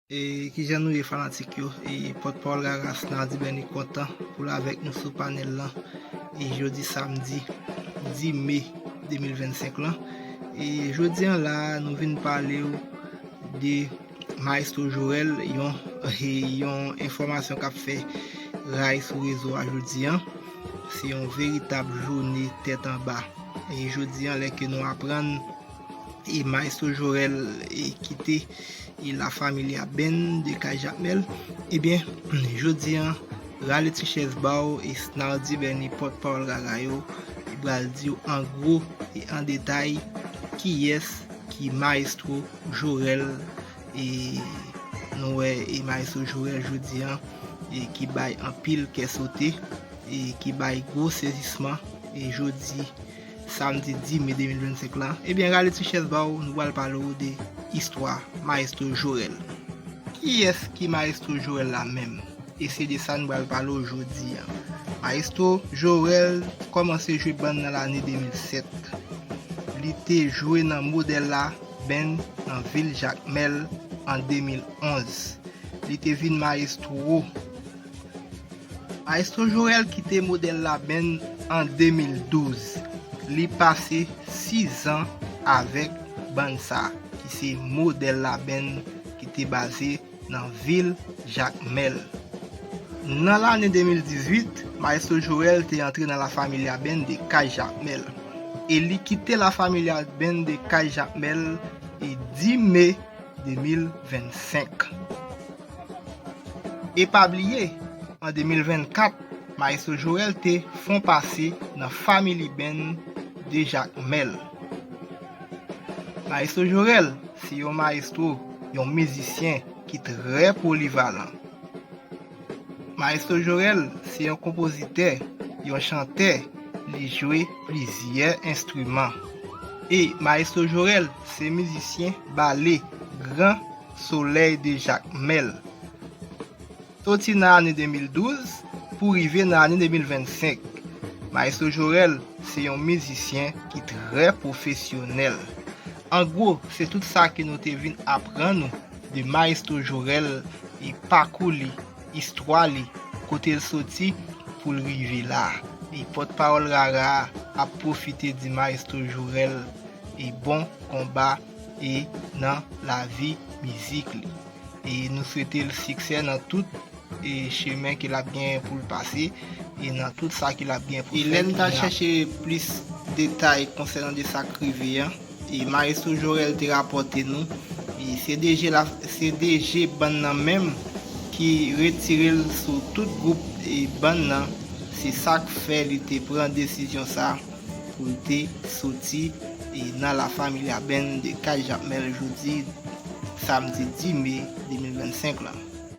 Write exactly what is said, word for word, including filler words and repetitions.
E kijan nou ye, fanatik yo? E pòtpawòl Rara, Snardy Berny, kontan pou l avèk nou sou panèl lan. E jodi samdi dis me de mil vennsenk lan. E jodi an la, nou vin pale w de Maestro Jorel, yon, e yon enfòmasyon k ap fè ray sou rezo a jodi an. Se yon veritab jounen tèt anba. E jodi an, lè ke nou aprann e Maestro Jorel e kite e La Familia Band de Kay Jakmèl, ebyen, jodi an, rale ti chèz ba w e Snardy Berny, pòtpawòl Rara yo, li pral di w an gwo e an detay kiyès ki Maestro Jorel. E nou wè e Maestro Jorel jodi an e ki bay anpil kè sote e ki bay gwo sezisman e jodi samdi dis me de mil vennsenk lan. Ebyen, rale ti chèz ba w, nou pral pale w de istwa Maestro Jorel. Kiyès ki Maestro Jorel la menm? E se de sa nou pral pale w jodi an. Maestro Jorel kòmanse jwe bann nan lane de mil sèt. Li te jwe nan Modèl La Band nan vil Jakmèl an de mil onz. Li te vin maestro. Maestro Jorel kite Modèl La Band an de mil douz. Li pase sis an avèk bann sa, ki se Modèl La Band, ki te baze nan vil Jakmèl. Nan lane de mil dizuit, Maestro Jorel te antre nan La Familia Band de Kay Jakmèl. E li kite La Familia Band de Kay Jakmèl e dis me de mil vennsenk. E pa bliye, an de mil vennkat, Maestro Jorel te fon pase nan Family Band de Jakmèl. Maestro Jorel se yon maestro, yon mizisyen ki trè polivalan. Maestro Jorel se yon konpozitè, yon chantè, li jwe plizyè enstriman. E Maestro Jorel se mizisyen bale Gran Solèy de Jakmèl. Soti nan ane de mil douz pou rive nan ane de mil vennsenk. Maestro Jorel se yon mizisyen ki trè pwofesyonèl. An gwo, se tout sa ke nou te vin aprann ou de Maestro Jorel e pakou li, istwa li, kote l soti pou l rive la. E pòtpawòl Rara a ap pwofite di Maestro Jorel e bon konba e nan lavi mizik li. E nou swete l siksè nan tout e chemen ke l ap genyen pou l pase e nan tout sa ke l ap genyen pou l fè. E lè n t al chèche plis detay konsènan de sa k rive an, e Maestro Jorel te rapòte nou, e C D G la, C D G bann nan menm ki retire l sou tout gwoup e bann nan, se sa k fè li te pran desizyon sa pou l te soti e nan La Familia Band de Kay Jakmèl jodi samdi dis me de mil vennsenk lan.